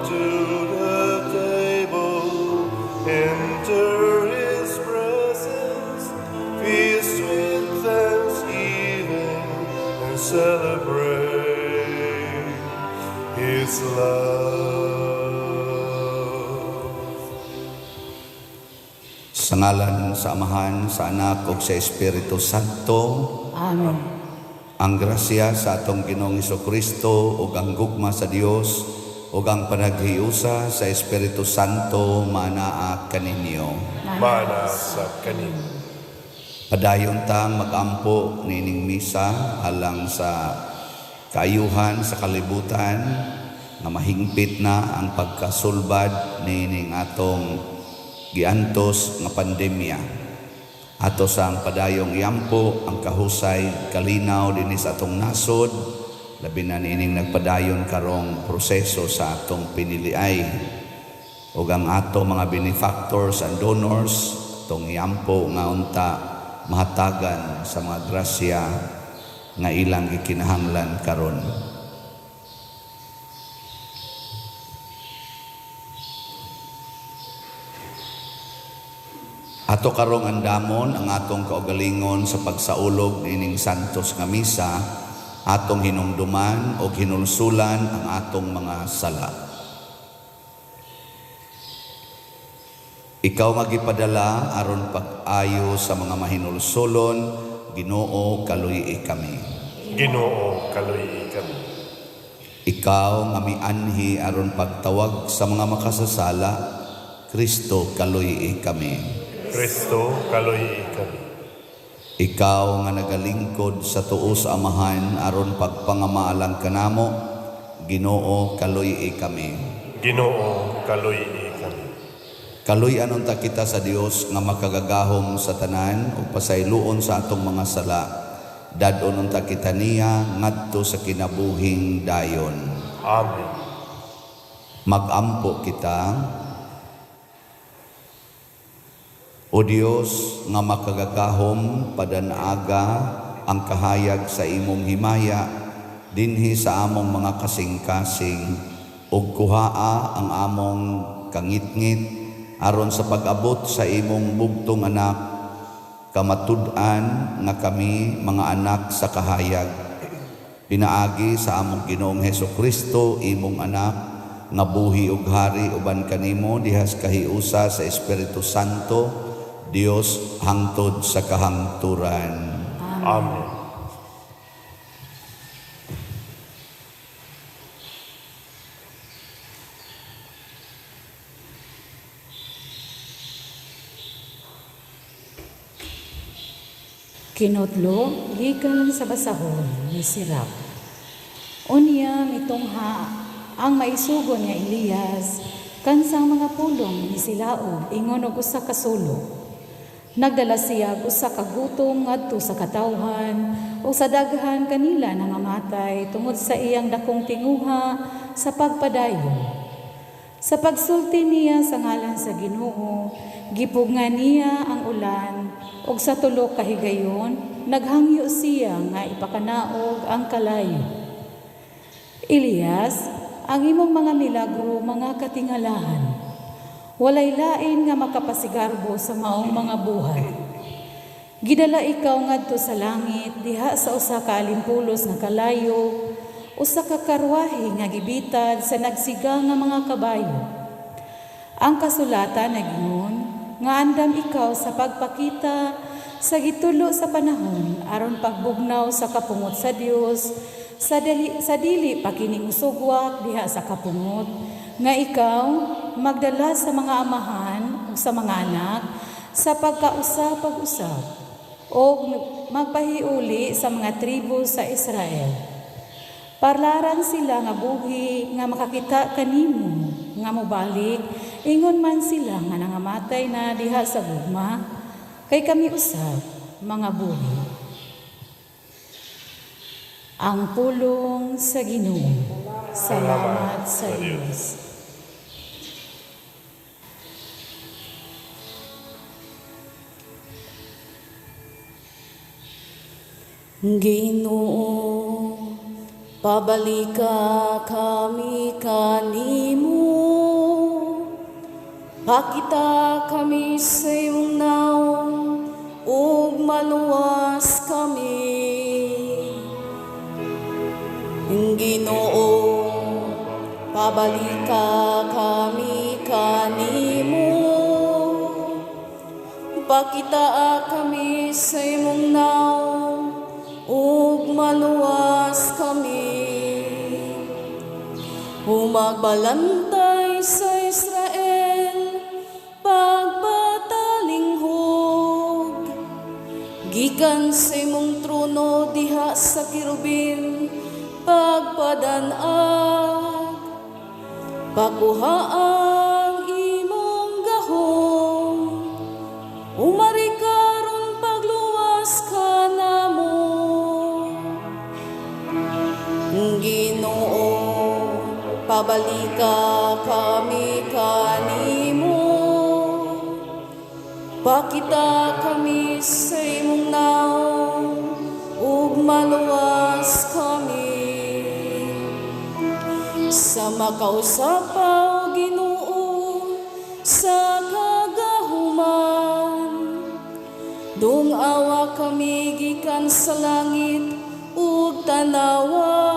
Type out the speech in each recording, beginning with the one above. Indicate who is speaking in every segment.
Speaker 1: to the table, enter his presence, feast with thanksgiving, and celebrate his love.
Speaker 2: Sa ngalan sa Amahan, sa Anak ug sa Espiritu Santo.
Speaker 3: Amen.
Speaker 2: Ang grasya sa atong Ginoong Kristo ug ang gugma sa Dios ug ang panaghiusa sa Espiritu Santo maanaa kaninyo.
Speaker 1: Mana sa kanimo.
Speaker 2: Padayon tang magampo niining misa alang sa kaayuhan sa kalibutan nga mahingpit na ang pagkasulbad niining atong giantos nga pandemya. Ato sang padayong iampo ang kahusay kalinaw dinhi sa atong nasod, labi na niining nagpadayon karong proseso sa atong piniliay. Ug ang ato mga benefactors and donors atong iampo nga unta mahatagan sa mga grasya nga ilang gikinahanglan karon. Ato karong andamon ang atong kaugalingon sa pagsaulog niining santos nga misa, atong hinumduman og hinulsulan ang atong mga sala. Ikaw nga gipadala aron pag-ayo sa mga mahinulsulon, Ginoo, kaluy-i kami.
Speaker 1: Ginoo, kaluy-i kami.
Speaker 2: Ikaw nga mianhi aron pagtawag sa mga makasasala, Kristo, kaluy-i kami.
Speaker 1: Kristo, kaluy-i kami.
Speaker 2: Ikaw nga nagalingkod sa tuo sa Amahan aron pagpangamaalang kanamo, Ginoo, kaluy-i kami.
Speaker 1: Ginoo, kaluy-i kami.
Speaker 2: Kaluy-an unta kita sa Dios nga makagagahom sa tanan ug pasayloon sa atong mga sala. Dad-on unta kita niya ngadto sa kinabuhing dayon.
Speaker 1: Amen.
Speaker 2: Magampo kita. O Dios nga makagagahom, padanaaga ang kahayag sa imong himaya dinhi sa among mga kasing-kasing, ug kuhaa ang among kangitngit aron sa pag-abot sa imong bugtong anak, kamatud-an nga kami mga anak sa kahayag. Pinaagi sa among Ginoong Hesus Kristo, imong anak, nga buhi ug hari uban kanimo dihas kahiusa sa Espiritu Santo, Dios hangtod sa kahangturan.
Speaker 1: Amen.
Speaker 3: Kinutlo gikan sa basahon ni Sirach. Unya mitungha ang maisugon nga Elias kansang mga pulong ni silaog ingon og usa ka sulo. Nagdala siya og usa ka gutom ngadto sa katawhan ug sa daghan kanila nangamatay tungod sa iyang dakong tinguha sa pagpadayon. Sa pagsulti niya sa ngalan sa Ginoo, gipugngan niya ang ulan ug sa tulo ka higayon naghangyo siya nga ipakanaog ang kalayo. Elias, ang imong mga milagro mga katingalahan. Walay lain nga makapasigarbo sa maong mga buhat. Gidala ikaw ngadto sa langit diha sa usa ka alimpulos nga kalayo, usa ka karwahe nga gibitad sa nagsiga nga mga kabayo. Ang kasulatan nagingon nga andam ikaw sa pagpakita sa gitulo sa panahon aron pagbugnaw sa kapungot sa Dios sa dili pa kining sugwak diha sa kapungot nga ikaw magdala sa mga amahan ug sa mga anak sa pagkausap-pag-usap o magpahiuli sa mga tribo sa Israel. Parlaran sila nga buhi nga makakita kanimo nga mobalik, ingon man sila nga nangamatay na diha sa gugma, kay kami usab mga buhi. Ang pulong sa Ginoo. Salamat sa Dios.
Speaker 4: Ginoo, pabalika kami kanimo. Pakita kami sa imong nawong ug maluwas kami. Ginoo, pabalika kami kanimo. Pakita kami sa imong nawong ug maluwas kami. Humagbalantay sa Israel, pagpatalinghog. Gikan sa imong trono diha sa kirubin, pagpadanag. Pakuha ang imong gahom, umari karon pagluwas ka namo. Ginoo, pabalika kami kanimo. Pakita kami sa imong naong ug maluwas kami. Sa makausapaw Ginoo sa kagahuman. Dungawa kami gikan sa langit ug tanawa.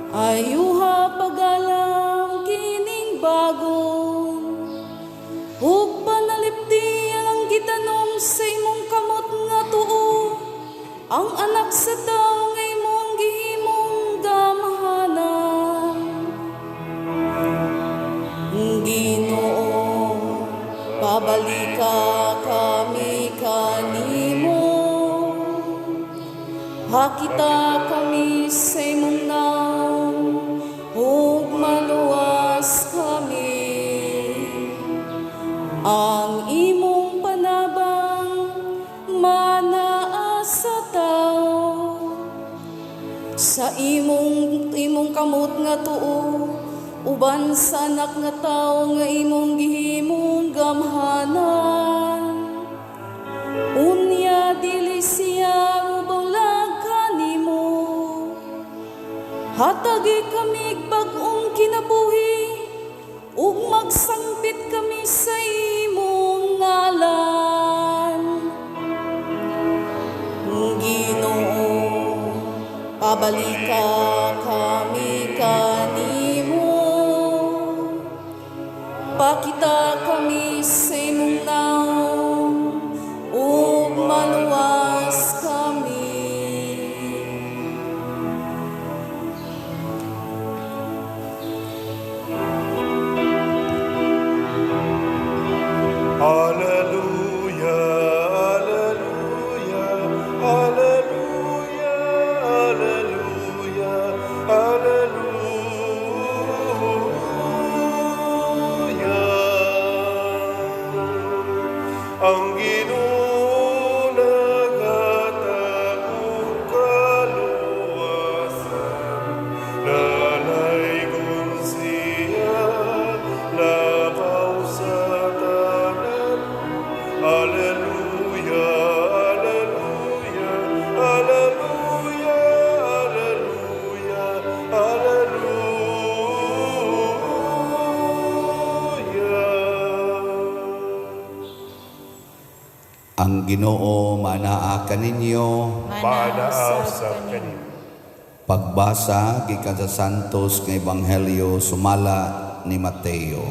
Speaker 4: Ayuha pagalang kining bagon. Ug panalipdi ang gitanom sa imong kamot nga tuo. Ang anak sa tawo nga imong gihimong gamhanan. Ginoo, pabalika kami kanimo. Hakita kami sa imong naong, ug maluwas kami. Ang imong panabang manaa sa tao. Sa imong imong kamot nga tuo, uban sa anak nga tawo nga imong gihimong gamhanan. Unya dili siya mobanglag kanimo. Hatagi kami bag-ong kinabuhi ug magsangpit kami sa imong ngalan. Ginoo, pabalika kami kanimo. Pakita kami sa imong naong ug maluwas kami.
Speaker 1: Alleluia, alleluia, alleluia, alleluia, alleluia. Ang Ginoo naghatag og kaluwasan, nalaygon siya labaw sa tanan. Alleluia, alleluia, alleluia, alleluia, alleluia.
Speaker 2: Ang Ginoo manaa kaninyo.
Speaker 1: Manaa sa kanimo.
Speaker 2: Pagbasa gikan sa Santos nga Ebanghelyo sumala ni Mateo.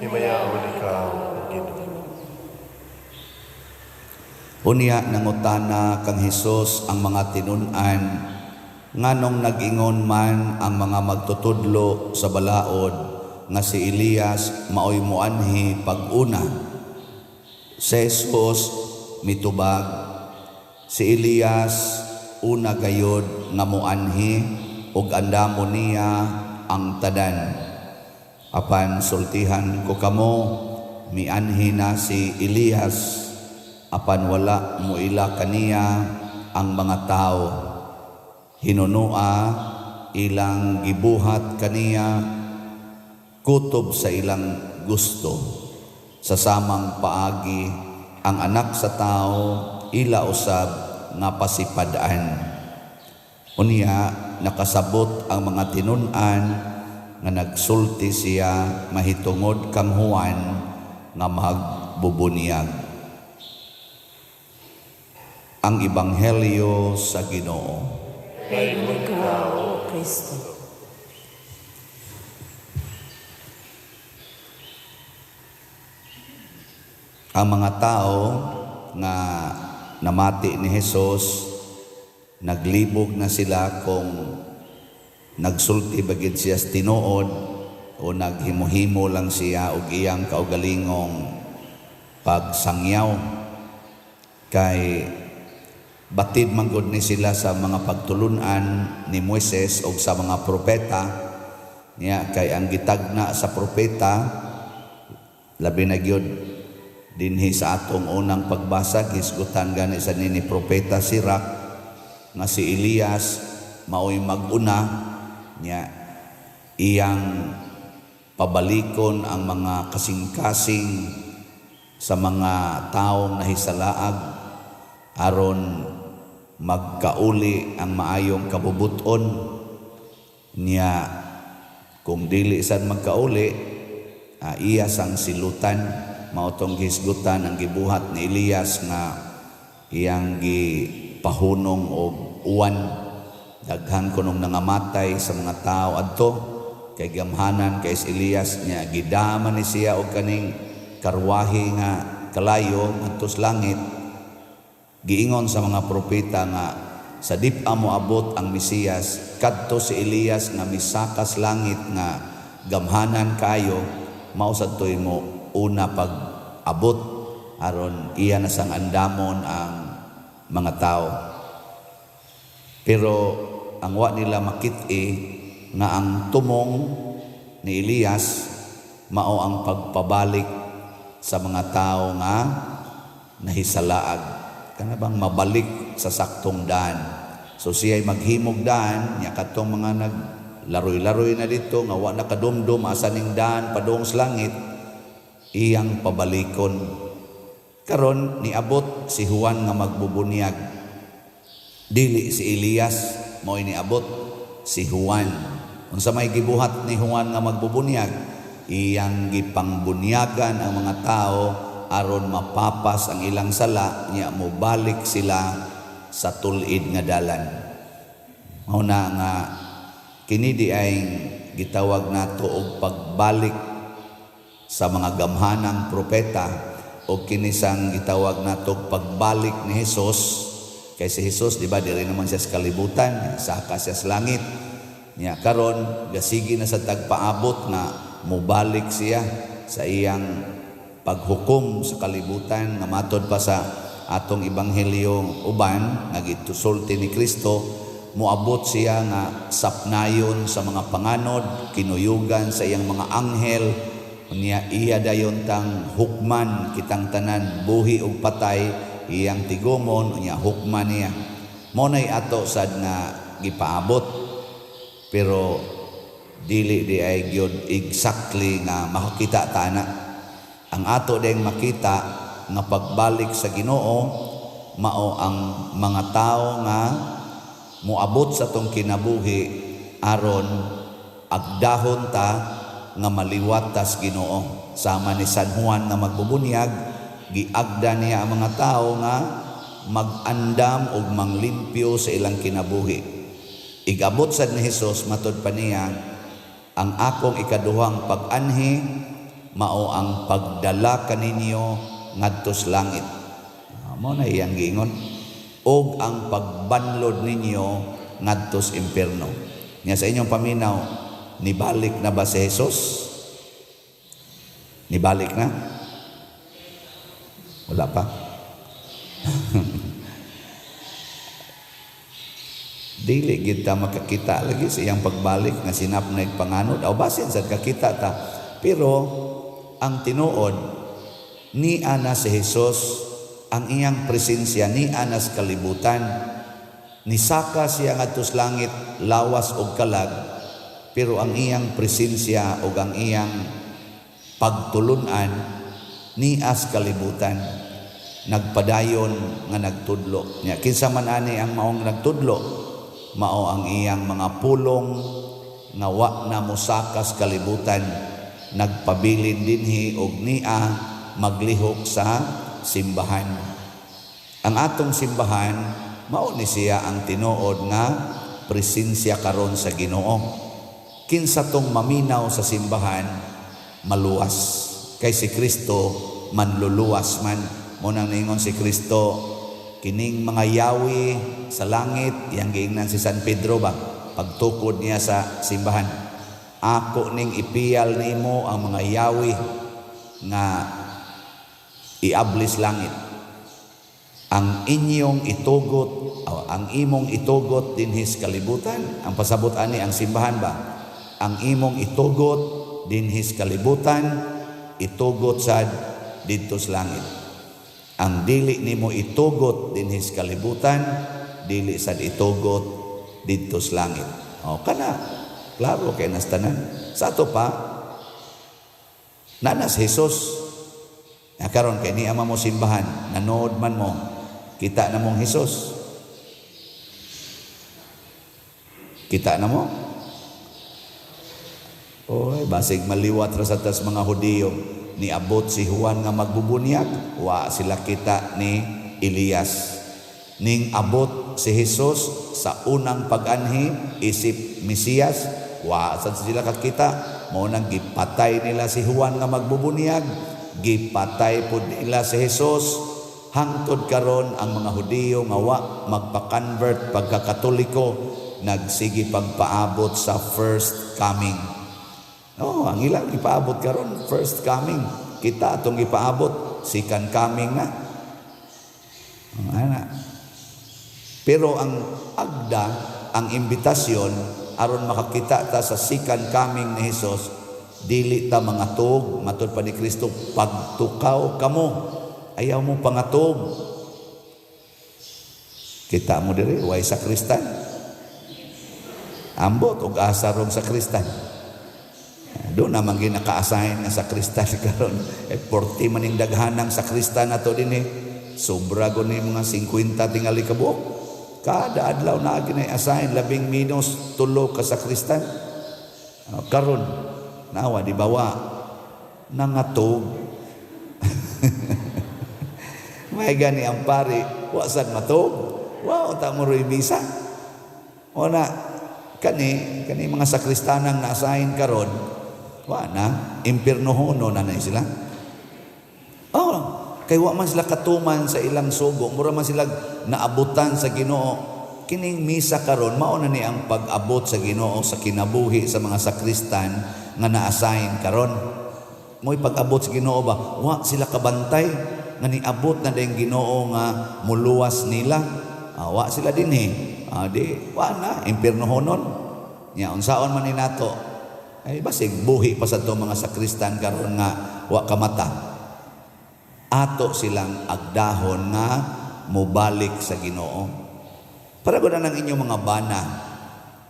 Speaker 1: Himayaon ikaw, Ginoo.
Speaker 2: Unya nangutana kang Hesus ang mga tinun-an nganong nag-ingon man ang mga magtutudlo sa balaod nga si Elias maoy moanhi pag-una. Si Jesus mitubag, si Elias una gayod nga moanhi ug andamo niya ang tanan. Apan sultihan ko kamo, mianhi na si Elias, apan wala moila kaniya ang mga tao. Hinunua ilang gibuhat kaniya kutob sa ilang gusto. Sa samang paagi ang anak sa tao ila usab nga pasipad-an. Unya nakasabot ang mga tinun-an nga nagsulti siya mahitungod kang Juan nga magbubunyag. Ang Ebanghelyo sa Ginoo.
Speaker 3: Dayon ikaw, O Kristo.
Speaker 2: Ang mga tao nga namati ni Jesus, naglibog na sila kung nagsulti ba gid siya sa tinuod o naghimuhimo lang siya og iyang kaugalingong pagsangyaw. Kay batid man gud ni sila sa mga pagtulunan ni Moises og sa mga propeta niya, kay ang gitagna sa propeta labi na gyud dinhi sa atong unang pagbasa, hisgutan gani sa nini propeta Sirach nga si Elias maoy mag-una niya, iyang pabalikon ang mga kasing-kasing sa mga taong nahisalaag aron magkauli ang maayong kabubuton niya. Kung dili sad magkauli, iya sang silutan. Mao tong hisgutan ang gibuhat ni Elias nga iyang gipahunong og uwan. Daghan kunong nangamatay sa mga tao adto kay gamhanan kay si Elias niya, gidama ni siya og kaning karwahe nga kalayo ngadto sa langit. Giingon sa mga propeta nga sa dip-a moabot ang Mesiyas, kadto si Elias nga misakas langit nga gamhanan kayo, mao sad toy mo una pag-abot aron iya na sang andamon ang mga tao. Pero ang wa nila makit-i nga ang tumong ni Elias mao ang pagpabalik sa mga tao nga nahisalaag, kana bang mabalik sa saktong daan. So siya'y maghimog daan niya katong mga naglaroy-laroy na dito nga wa nakadumdum asa ning daan padung sa langit, iyang pabalikon. Karon niabot si Juan nga magbubunyag. Dili si Elias mao'y niabot, si Juan. Unsa may gibuhat ni Juan nga magbubunyag? Iyang gipangbunyagan ang mga tao aron mapapas ang ilang sala niya, mobalik sila sa tul-id nga dalan. Mao na nga kini di ay gitawag nato og pagbalik sa mga gamhanang propeta, o kinisang gitawag nato og pagbalik ni Hesus. Kay si Hesus, di ba, diri naman siya sa kalibutan, saka siya sa langit. Nya karon gasigi na sa tagpaabot nga mobalik siya sa iyang paghukom sa kalibutan, nga matod pa sa atong ebanghelyo uban nga gitusulti ni Kristo, moabot siya nga sapnayon sa mga panganod, kinuyugan sa iyang mga anghel niya, iya dayon tang hukman kitang tanan, buhi ug patay iyang tigumon, unya hukman niya. Mao nay ato sad nga gipaabot, pero dili di ay gyud exactly nga makakita ta ana. Ang ato ding makita nga pagbalik sa Ginoo mao ang mga tawo nga moabot sa tong kinabuhi aron agdahon ta nga maliwat tas Ginoo. Sama ni San Juan nga magbubunyag, giagda niya ang mga tao nga mag-andam og manglimpyo sa ilang kinabuhi. Igabot sad ni Hesus, matod pa niya, ang akong ikaduhang pag-anhi mao ang pagdala kaninyo ngadto sa langit. Mao na iyang giingon, og ang pagbanlod ninyo ngadto sa impierno. Nya sa inyong paminaw, nibalik na ba si Hesus? Nibalik na? Wala pa. Dili gid ta makakita lagi sa iyang pagbalik nga sinapnay panganod. Aw basin sad kakita ta. Pero ang tinuod ni ana si Hesus, ang iyang presensya ni ana sa kalibutan. Nisaka siya ngadto sa langit lawas og kalag, pero ang iyang presensya og ang iyang pagtulun-an nias kalibutan. Nagpadayon nga nagtudlo niya. Kinsa man ani ang maong nagtudlo, mao ang iyang mga pulong nga wa na mosakas kalibutan, nagpabilin dinhi og nia maglihok sa simbahan. Ang atong simbahan mao ni siya ang tinuod nga presensya karon sa Ginoo. Kinsa tong maminaw sa simbahan, maluwas, kay si Kristo manluluwas man. Mo nang ningon si Kristo, kining mga yawi sa langit, iyang giingnan si San Pedro ba, pagtukod niya sa simbahan, ako ning ipiyal nimo ang mga yawi nga iablis langit. Ang inyong itugot, o, ang imong itugot dinhis kalibutan, ang pasabot ani ang simbahan ba, ang imong itugot dinhis kalibutan, itugot sad didto sa langit. Ang dili nimo itugot dinhis kalibutan, dili sad itugot didto sa langit. O kana, klaro kay nastanan. Sa ato pa, nanas Jesus. Na karon kay ni ama mo simbahan, nanood man mo, kita na mong Jesus. Kita na mo? Oy, basig maliwat ra sa tas mga Hudiyo. Niabot si Juan nga magbubunyag, wa sila kita ni Elias. Ning abot si Jesus sa unang pag-anhi isip Mesiyas, wa sad sila kakita. Mao nang gipatay nila si Juan nga magbubunyag, gipatay pud nila si Jesus. Hangtod karon ang mga Hudiyo nga wa magpa-convert pagka-Katoliko, nagsige pagpaabot sa first coming. No, ang ilang ipaabot karon first coming. Kita atong ipaabot second coming na. Ana. Pero ang agda, ang imbitasyon aron makakita ta sa second coming ni Jesus, dili ta mangatog, matud pa ni Kristo, pagtukaw kamo, ayaw mo pangatog. Kita mo diri way sakristan. Ambot og asa rong sakristan. Doon naman ginaka-assign nga sakristan karon. 40 maning daghanang sakristan ato dinhi. Sobra gud ni mga 50 tingali ka buok. Kada adlaw na ginay assign labing minus 3 ka sakristan. Karon nawa di bawa nangatog. May gani ang pari, wa sad matog. Wa ta mo roy misa. O na kani kani mga sakristanang na-assign karon, wa na impiernohono na na sila. Oh, kay wa man sila katuman sa ilang sugo, mura man sila naabutan sa Ginoo. Kining misa karon mao na ni ang pag-abot sa Ginoo sa kinabuhi sa mga sakristan nga na-assign karon. Mo'y pag-abot sa Ginoo ba, wa sila kabantay nga niabot na dayong Ginoo nga muluwas nila. Wa sila dinhi. Di wa na impiernohonon. Nya unsaon man ni nato? Ay basig buhi pa sa to mga sakristan karon nga wa kamata. Ato silang agdahon nga mobalik sa Ginoo. Para gud ang inyong mga bana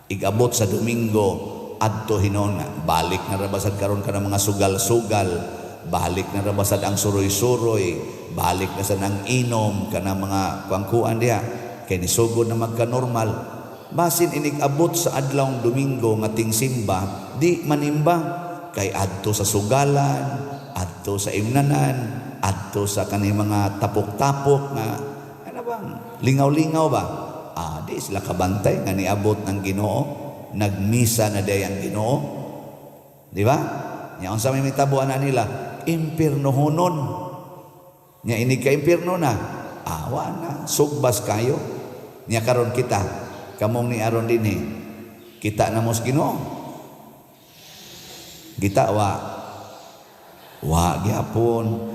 Speaker 2: igabot sa Domingo adto hinon nga balik na ra basad karon kana mga sugal-sugal, balik na ra basad ang suroy-suroy, balik na sad ang inom kana mga kuangkuan diha kay nisugod na magka-normal. Basin inig-abot sa adlawng Domingo nga tingsimba, di manimba kay adto sa sugalan, adto sa imnanan, adto sa kani mga tapok-tapok nga ano bang lingaw-lingaw ba? Di sila kabantay nga niabot ng Ginoo, nagmisa na day ang Ginoo. Di ba? Nya unsa may mitabuan na nila? Impiernohonon. Nya inig ka impierno na. Awa na, sugbas kayo. Nya karon kita, kamong ni aron dinhi, kita na mo sa Ginoo. Kita wa wa gyapon.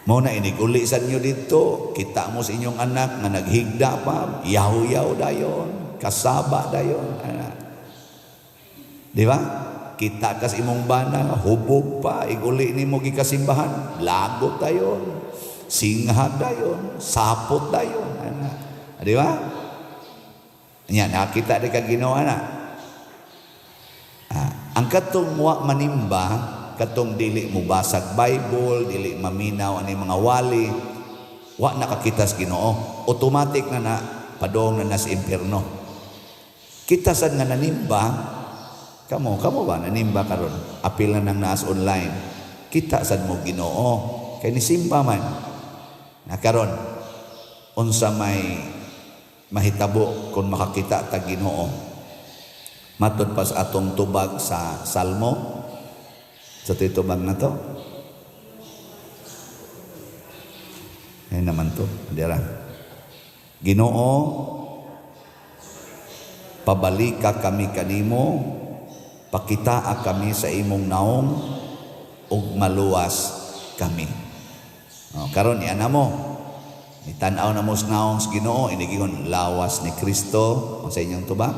Speaker 2: Mao na inig uli sa inyo dito, kita mo sa inyong anak nga naghigda pa, yaw-yaw dayon, kasaba dayon, ana. Di ba? Kita kas imong bana, hubog pa, iguli nimo gikasimbahan, lagot dayon, singhag dayon, sapot dayon, ana. Di ba? Nya nakita di ka Ginoo ana. Ang katong wa manimba, katong dili mo basag Bible, dili maminaw ani mga wali, wa nakakita sa Ginoo, automatic na na padong na nas impierno. Kita sad nga nanimba, Kamo, kamo ba nanimba karon? Apil na nang naas online. Kita sad mo Ginoo kay nisimba man. Na karon unsa may mahitabo kung makakita ta Ginoo? Matod pa sa atong tubag sa Salmo, sa titubag na to. Ay naman to, dira. Ginoo, pabalika kami kanimo, pakitaa kami sa imong naong, ug maluwas kami. O, karon iyan na mo. Nitan-aw na mo sa naong sa Ginoo, inigingon lawas ni Kristo unsa inyong tubag.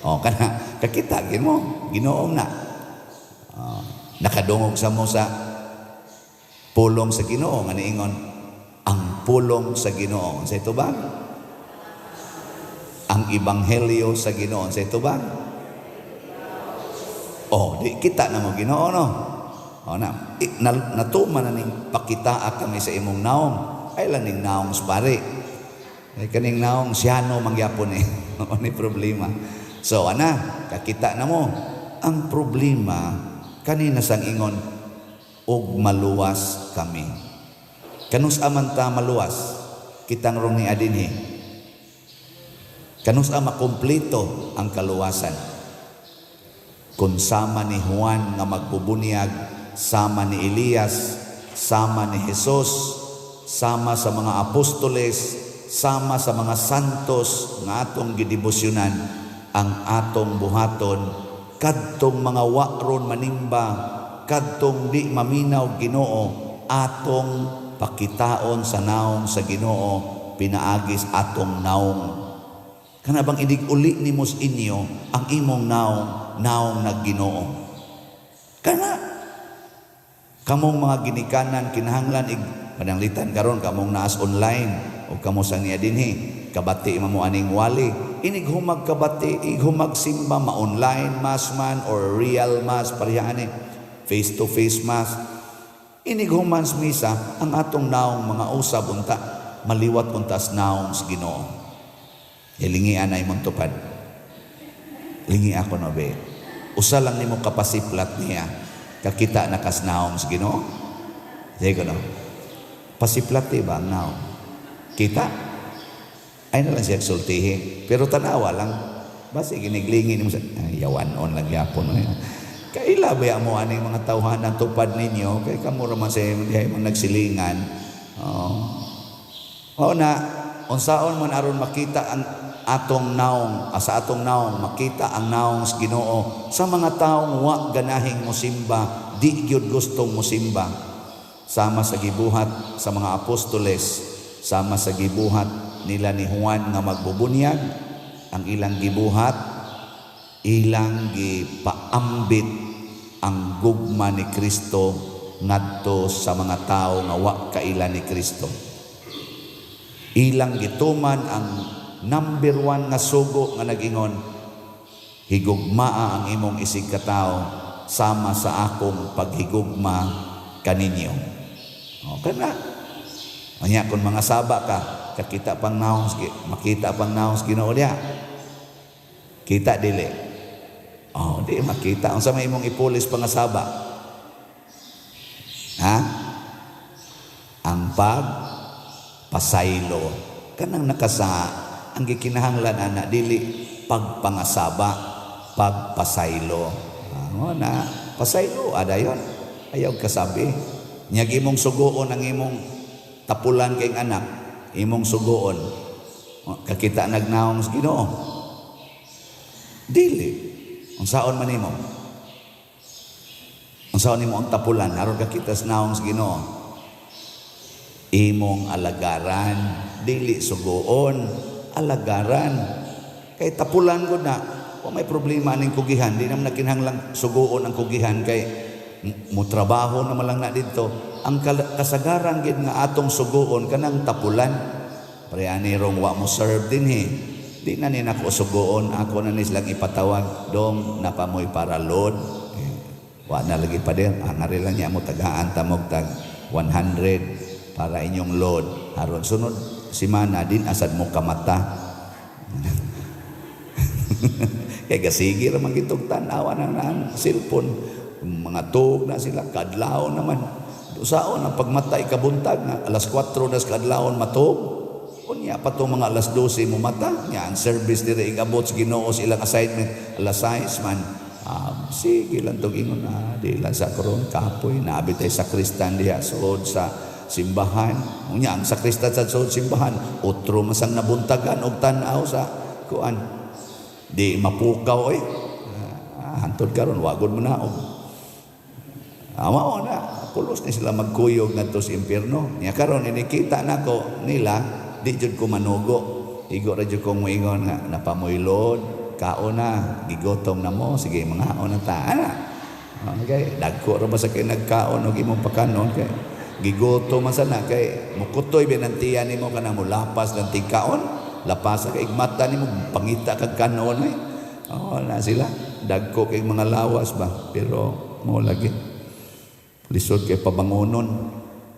Speaker 2: O kana kakita gid mo, Ginoo na. O, nakadungog sa mo sa pulong sa Ginoo nga niingon ang pulong sa Ginoo unsa tubag? Ang ebanghelyo sa Ginoo unsa tubag? Oh, di kita na mo Ginoo no. O na, natuman na ning pakitaa kami sa imong naong. Ay lang ning naong sa pare. Ay kaning naong siyano mangyapon eh. O ni problema. So ana, kakita na mo. Ang problema kanina sang ingon og maluwas kami. Kanus aman ta maluwas? Kitang rong ni adinhi. Kanus ama kompleto ang kaluwasan? Kung sama ni Juan nga magbubunyag, sama ni Elias, sama ni Jesus, sama sa mga apostoles, sama sa mga santos nga atong gidebosyonan, ang atong buhaton, kadtong mga wakron manimba, kadtong di maminaw Ginoo, atong pakitaon sa naong sa Ginoo, pinaagis atong naong. Kana bang inig uli nimo sa inyo ang imong naong, naong nagginoo. Kana kamong mga ginikanan kinahanglan ig pananglitan karon kamong naas online o kamo sa niya dinhi kabati mo aning wali inig humag kabati ig humag simba ma online mass man or real mass pareha ani face to face mass inig human sa misa ang atong naong mga usab unta maliwat untas naong sa Ginoo. Hilingian ay mong tupad. Lingi ako no be. Usa lang nimo kapasiplat niya. Kakita na kas naong sa Ginoo. Sige ko no. Pasiplat di ba ang naong? Kita? Ay na lang siya sultihi. Pero tanawa lang. Basi giniglingi nimo sa ay, yawan on lang yapon. Kaila ba mo aning mga tawhanan tupad ninyo? Kay kamo ra man sa dihay mong nagsilingan. Oo. Oo na, unsaon man aron makita ang atong naong, sa atong naong makita ang naong sa Ginoo sa mga taong wa ganahing mosimba, di gyud gustong mosimba. Sama sa gibuhat sa mga apostoles, sama sa gibuhat nila ni Juan nga magbubunyag, ang ilang gibuhat, ilang gipaambit ang gugma ni Kristo ngadto sa mga tawo nga wa kaila ni Kristo. Ilang gituman ang number 1 nga sugo nga nag-ingon, higugmaa ang imong isig katawo sama sa akong paghigugma kaninyo. O kana. Anya kung mga saba ka, kakita pang naong, makita pang naong sa Ginoo diha. Kita dili. Oh, di makita. Unsa may imong ipulis pangasaba? Ha? Ang pag pasaylo. Kanang nakasa ang gikinahanglan ana dili pagpangasaba, pagpasaylo. Ah, na pasaylo adayon. Ayaw kasabi. Nyag imong sugoon ang imong tapulan kay anak, imong sugoon. Kakita nagnaong sa Ginoo. Dili. Unsaon man nimo? Unsaon nimo ang tapulan aron kakita sa naong sa Ginoo? Imong alagaran, dili sugoon, alagaran. Kay tapulan gud na, wa may problema aning kugihan, di naman nakinahanglang sugoon ang kugihan kay mutrabaho na malang na didto. Ang kasagaran gid nga atong sugoon kanang tapulan. Pre ani rong wa mo serve dinhi. Di na ni nako sugoon, ako na ni silang ipatawag dong napamoy para load. Wa na lagi pa din, angari lang niya mo tagaan tamog tag 100 para inyong load. Aron sunod simana din asad mo kamata. Kay gasigi ra man gitog tan-awa na ang cellphone. Mga tuog na sila, kadlawon naman. Usaon ang pagmata ikabuntag nga alas 4 na sa kadlawon matuog. Unya pa to mga alas 12 mo mata. Nya ang service diri igabot sa Ginoo sa ilang assignment alas 6 man. Sige lang tong ingon na di lang sa karon kapoy naabi tay sakristan diha suod sa simbahan. Unya ang sakristan sa suod simbahan otro masang nabuntagan og tan-aw sa kuan. Di mapukaw oy. Hantod karon wa gud mo naog. Mao na pulos ni sila magkuyog ngadto sa impierno. Nya karon inikita nako nila di jud ko manugo. Igo ra jud ko moingon nga napamoylod, kaon na, gigotom na mo, sige mangaon na ta. Ana. Okay, dagko ra ba sa kay nagkaon og imong pakanon kay gigotom man sana kay mukutoy binantiyan nimo kana mo lapas ng tigkaon, lapas ka igmata nimo pangita kag kanon eh. Oh, na sila dagko kay mga lawas ba pero mo lagi lisod kay pabangonon.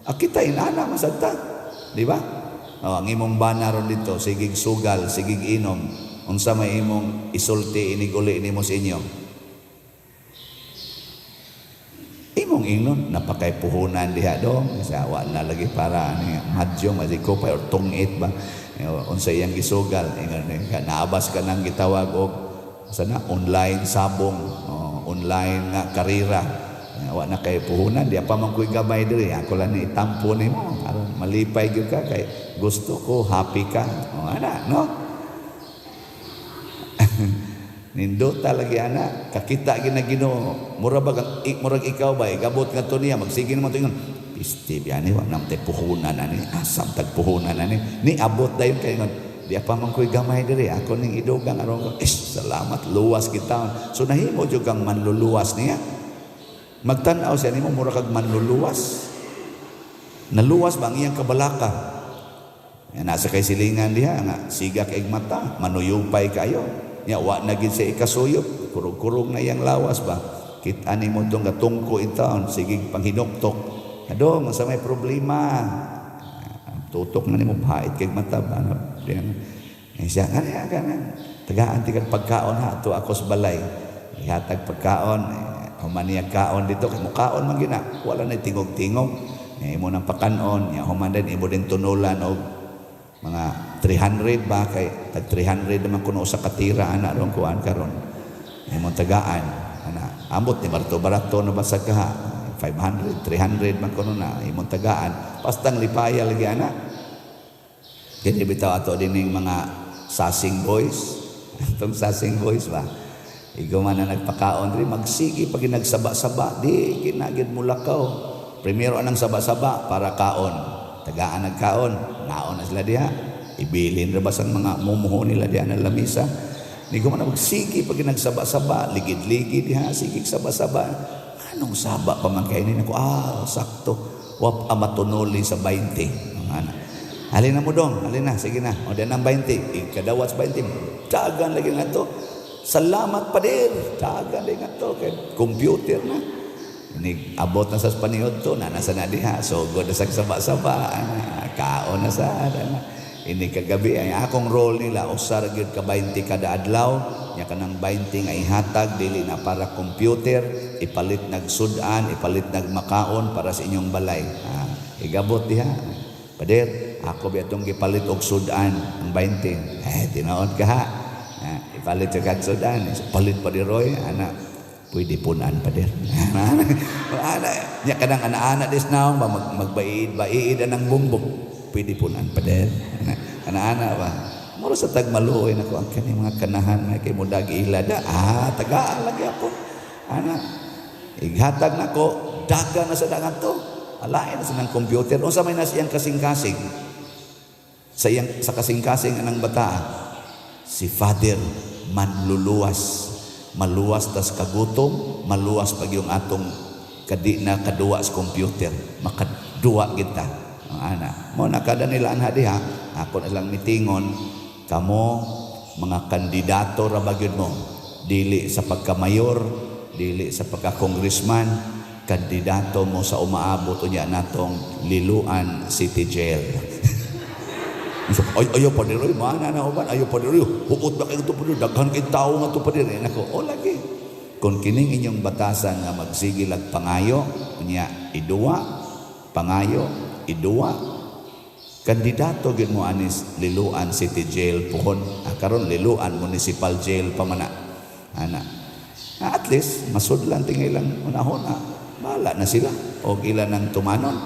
Speaker 2: Kita inana masagta, di ba? Oh, ang imong bana ron dito, sigig sugal, sigig inom, unsa may imong isulti inig-uli nimo sa inyo? Imong ingnon, napakay puhunan diha dong, sa wa na lagi para ani madyo mazikopay or tungit ba. Unsa iyang gisugal, ingon naabas ka nang gitawag og sana online sabong, oh, online nga karera. Wa na kay puhunan, di pa man ko'y gamay diri, ako lang ni itampo nimo aron malipay gyud ka kay gusto ko happy ka. Oh, ana, no? Nindota lagi ana, kakita gyud na Ginoo. Mura ba murag ikaw ba igabot ngadto niya magsige naman to ingon. Piste biyani wa nam tay puhunan ani, asam tag puhunan ani. Ni abot dayon kay ingon, di pa man ko'y gamay diri, ako ning idugang aron ko. Salamat luwas kita. So nahimo jud kang manluluwas niya. Magtan-aw siya nimo mura kag manluluwas. Naluwas ba ang iyang kabalaka? Yan, nasa kay silingan diha nga siga kay mata, manuyupay kayo. Nya wa na gid siya ikasuyop, kurog-kurog na iyang lawas ba. Kita nimo tong gatungko in taon, sige panghinuktok. Adong sa may problema. Tutok na nimo pait kay mata ba. Diyan. Eh, siya nga tagaan ti kag pagkaon ha to ako sa balay. Ihatag pagkaon, human niya kaon dito kay mukaon man gina, wala na tingog-tingog. Imo nang pakanon, nya human din imo din tunulan og mga 300 ba kay tag 300 naman kuno usa ka tira ana ron kuan karon. Imong tagaan ana ambot ni barato-barato na basag ka 500, 300 man kuno na imong tagaan. Pastang lipaya lagi ana. Kini bitaw ato dining mga sasing boys. Atong sasing boys ba. Igo man na nagpakaon diri magsige pag nagsaba-saba di kinagid mulakaw. Primero anang saba-saba para kaon. Tagaan nagkaon, naon na sila diha. Ibilin ra ba sang mga mumuho nila diha na lamisa. Nigo man magsige pag nagsaba-saba, ligid-ligid diha, sige saba-saba. Anong saba pa man kay ni nako? Sakto. Wap amatunuli sa 20. Ang ana. Alin na mo dong, alin na, sige na. O diyan ang 20, ikadawat sa 20. Dagan lagi nga to. Salamat pader. Dagan lagi nga to kay computer na. Ini abot na sa paniod to, na nasa na diha. So god na sa saba-saba, kaon na sa ana. Ini kagabi ay akong role nila usa ra gyud ka 20 kada adlaw. Nya kanang 20 nga ihatag dili na para computer, ipalit nag-sudan, ipalit nagmakaon para sa inyong balay. Igabot diha. Pader, ako ba itong gipalit og sudan ang 20. Tinuod ka ha. Ipalit sa kag sudan. Palit pa di Roy, ana. Pwede punan pader. Ana, nya kanang ana-ana dis naong ba magbaid-baid anang bumbong. Pwede punan pader. Ana-ana ba. Mura sa tagmaluoy nako ang kani mga kanahan nga kay mudag ilada. Tagaan lagi ako. Ana, ighatag nako, daga na sa dangan to. Alain na sa nang computer. Unsa may nas iyang kasing-kasing? Sa iyang sa kasing-kasing anang bata, si Father manluluwas. Maluwas tas kagutom, maluwas pag yung atong kadi na kaduwa sa computer. Makaduwa kita. Ang ana. Mo na kada nila anha diha, ako na lang mitingon, kamo mga kandidato ra ba gyud mo? Dili sa pagkamayor, dili sa pagka-congressman, kandidato mo sa umaabot unya natong Liloan City Jail. So, ay, ayaw pa diri, mana na uban, ayaw pa diri, huot ba kayo ito pa diri, daghan kay tao nga ito pa diri. Nako, o lagi. Kung kining inyong batasan nga magsigil ag pangayo, unya, iduwa, pangayo, iduwa, kandidato gyud mo anis Liloan City Jail puhon. Ah, karon Liloan Municipal Jail pa man na. Ana. Ah, at least masudlan tingay lang unahon. Bahala na sila og ila nang tumanon.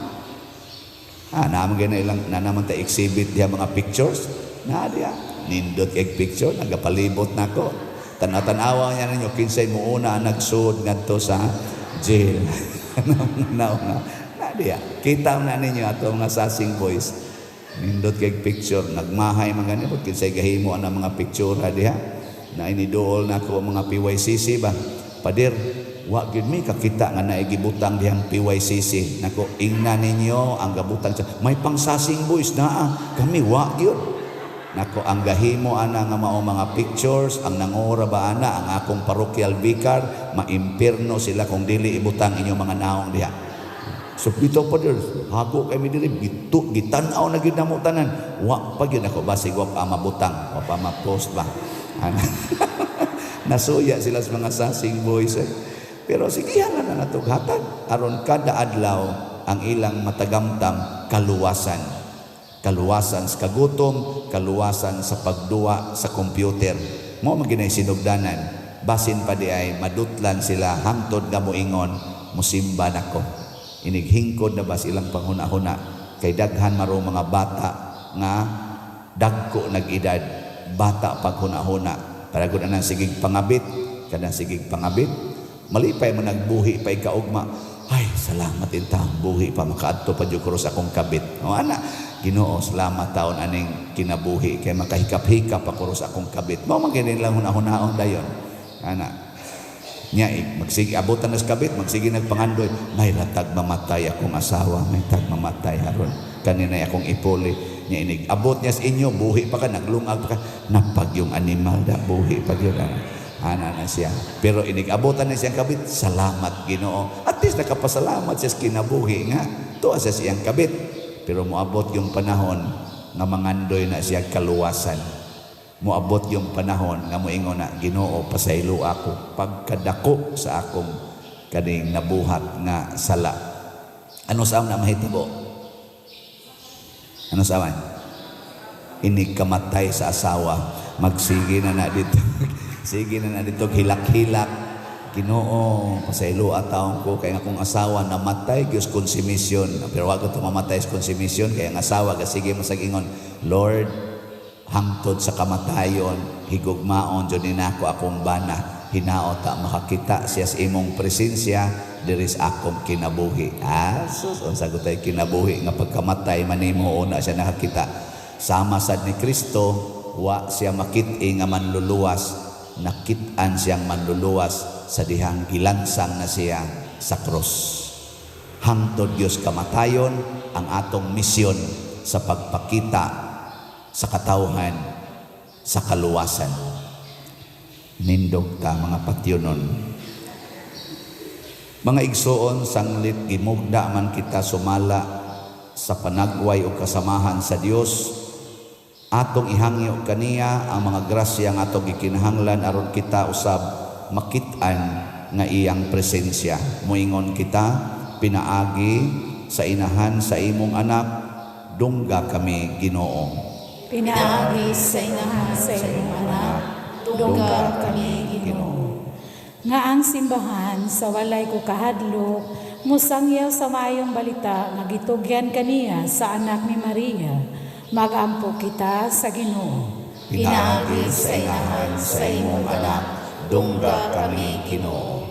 Speaker 2: Ah, naman gyud na ilang na naman ta exhibit diha mga pictures. Na diha nindot kay picture, nagapalibot nako. Tanaw-tanawa niya ninyo kinsay muuna ang nagsud ngadto sa jail. Na na na diha. Kita na ninyo ato mga sasing boys. Nindot kay picture, nagmahay man gani kinsay gahimo ang mga picture diha. Na iniduol nako mga PYCC ba. Pader, wa gyud mi kakita nga naay gibutang dihang PYCC. Nako, ingna ninyo ang gabutang sa may pangsasing boys naa, kami wa gyud. Nako, ang gahimo ana nga mao mga pictures, ang nangora ba ana ang akong parochial vicar, maimpierno sila kung dili ibutang inyong mga naong diha. So bitaw pa dir, hago kay mi diri, gitu gitan-aw na gyud namo tanan. Wa pa gyud ako, basig wa pa mabutang, wa pa ma-post ba. Ana. Nasuya sila sa mga sasing boys. Eh. Pero sige na na natughatag aron kada adlaw ang ilang matagamtam kaluwasan. Kaluwasan sa kagutom, kaluwasan sa pagduwa sa computer. Mo man ginay sinugdanan. Basin pa di ay madutlan sila hangtod nga moingon, musimba nako. Inighingkod na bas ilang panghuna-huna kay daghan maro mga bata nga dagko nag-edad, bata paghuna-huna. Para gud anang sigig pangabit, kanang sigig pangabit, malipay mo nagbuhi pa ikaugma. Ay, salamat inta, buhi pa makaadto pa jud sa akong kabit. O ana, Ginoo, salamat taon aning kinabuhi kay makahikap-hikap ako sa akong kabit. Mao man gini lang hunahunahon dayon. Ana. Nya magsige abutan nas kabit, magsige nagpangandoy, may ratag mamatay akong asawa, may tag mamatay haron. Kanina akong ipuli. Nya inig abot niya sa inyo, buhi pa ka, naglungag pa ka, napag yung animal da, buhi pa gyud ana. Ana na siya. Pero inig abutan na siyang kabit, salamat Ginoo. At least nakapasalamat siya sa kinabuhi nga. Tuwa siya sa iyang kabit. Pero moabot yung panahon nga mangandoy na siya kaluwasan. Moabot yung panahon nga moingon na Ginoo pasaylo ako pagkadako sa akong kaning nabuhat nga sala. Ano sa na mahitabo? Ano sa aman? Inig kamatay sa asawa, magsige na na dito. Sige na na dito, hilak-hilak. Ginoo, pasaylo taon ko kay akong asawa namatay gyud konsumisyon. Pero wag ko mamatay sa konsumisyon kay ang asawa gasige masagingon, Lord, hangtod sa kamatayon, higugmaon jud ninako akong bana. Hinaot ta makakita siya sa imong presensya diri sa akong kinabuhi. Ah, sus, unsa ko tay kinabuhi nga pagkamatay manimo una siya nakakita. Sama sad ni Kristo, wa siya makit-i nga manluluwas, nakit-an siyang manluluwas sa dihang gilansang na siya sa krus. Hangtod Dios kamatayon ang atong misyon sa pagpakita sa katawhan sa kaluwasan. Nindog ta mga patyonon. Mga igsoon, sanglit gimugda man kita sumala sa panagway o kasamahan sa Dios, atong ihangyo kaniya ang mga grasya nga atong gikinahanglan aron kita usab makit-an nga iyang presensya. Moingon kita pinaagi sa inahan sa imong anak, dungga kami Ginoo.
Speaker 3: Pinaagi sa inahan sa imong anak, dungga kami Ginoo. Nga ang simbahan sa walay ko kahadlok, musangyaw sa maayong balita nga gitugyan kaniya sa anak ni Maria. Magampo kita sa Ginoo.
Speaker 2: Pinaagi sa inahan sa imong anak, dungga kami Ginoo.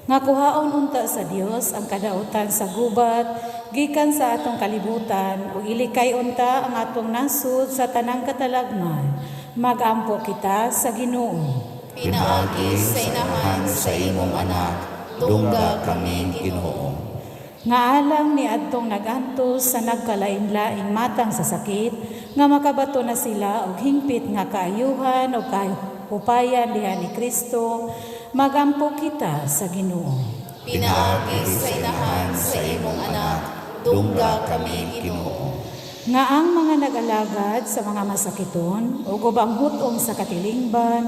Speaker 3: Nga kuhaon unta sa Dios ang kadautan sa gubat gikan sa atong kalibutan ug ilikay unta ang atong nasud sa tanang katalagman. Magampo kita sa Ginoo.
Speaker 4: Pinaagi sa inahan sa imong anak,
Speaker 2: dungga kami Ginoo.
Speaker 3: Nga alang ni adtong nagantos sa nagkalain-laing matang sa sakit nga makabato na sila og hingpit nga kaayuhan o kaupayan diha ni Kristo, magampo kita sa Ginoo.
Speaker 4: Pinaagi sa inahan sa imong anak, dungga kami Ginoo.
Speaker 3: Nga ang mga nag-alagad sa mga masakiton ug ubang hut-ong sa katilingban